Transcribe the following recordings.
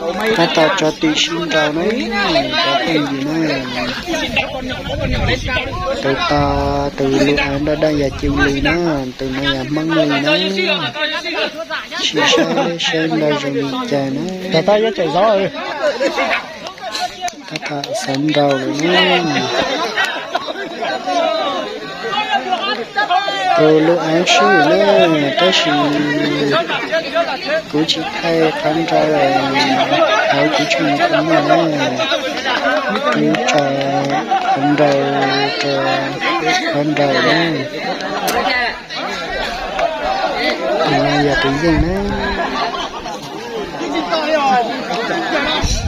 Tab tom tso tim sib nraus na, cov phooj ywg na. Tus tos tus lub av nroj daj yog Ceeb Lis na, tus no yog Hmoob Lis na. Sim saib saib nrau zoo li cas na. Tab tom xav nrau lawm na. Tus lub av swb na, tab sis kuv tsis thaij qhov nrau, hauv kuv tshooj YouTube na. Kuv tso qhov nrau rau qhov nrau na. Tus no yog tus yeej na.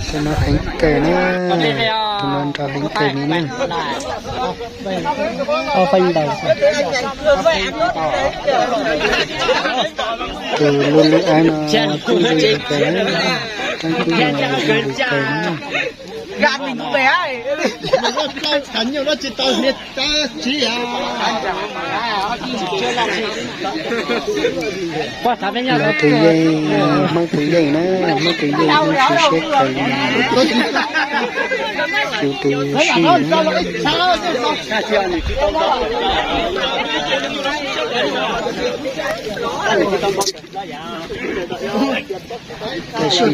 Tus no heev kawg na, tus no nrau heev kawg li na. Tus lub lub av no kuj zoo zoo kawg na, rab kub no zoo zoo kawg na. Lawv tus yeej, Hmoob tus yeej na, Hmoob tus yeej kuj tsis siab kawg li. Tus tus sij na. Tam sim no yeej lawv cab mus tsev, tus tus cab mus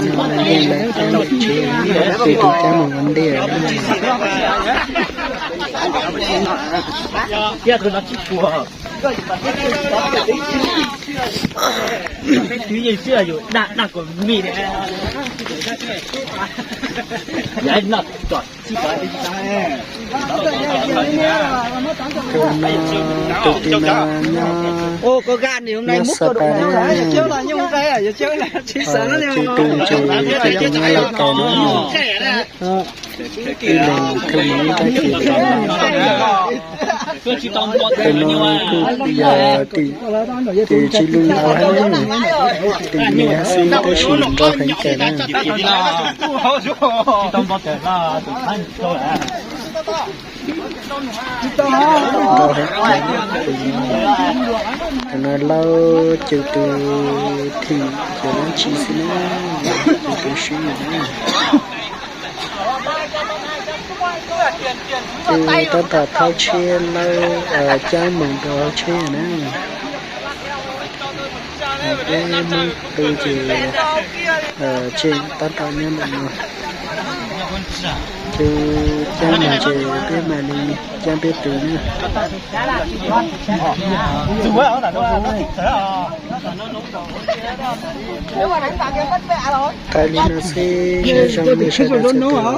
ua ntej lawm. Tus no, tus tij no nyob Xas Pas na. Ces tus ces tus tus nyob Lauj Kaus na. Ib leeg thwj mus ib rab kis rau. Tus no kuj yog tim, tim tsis lug ntau hab, tim me hab xwb tab sis nrau heev kawg na. Nrau heev kawg. Tus no Lauj Kaus tus thim ces dab tsi xwb na, tus tus swb na. Ces tab tom thauj tshiab Lauj, cab mus rau hauv tsheb na. Peb Hmoob tus ces tseem tab tom nyob ntawm no. Ces cab mus ces peb mam li cab peb tus na. Thaij li no xwb, zoo li sawv daws txhua tus.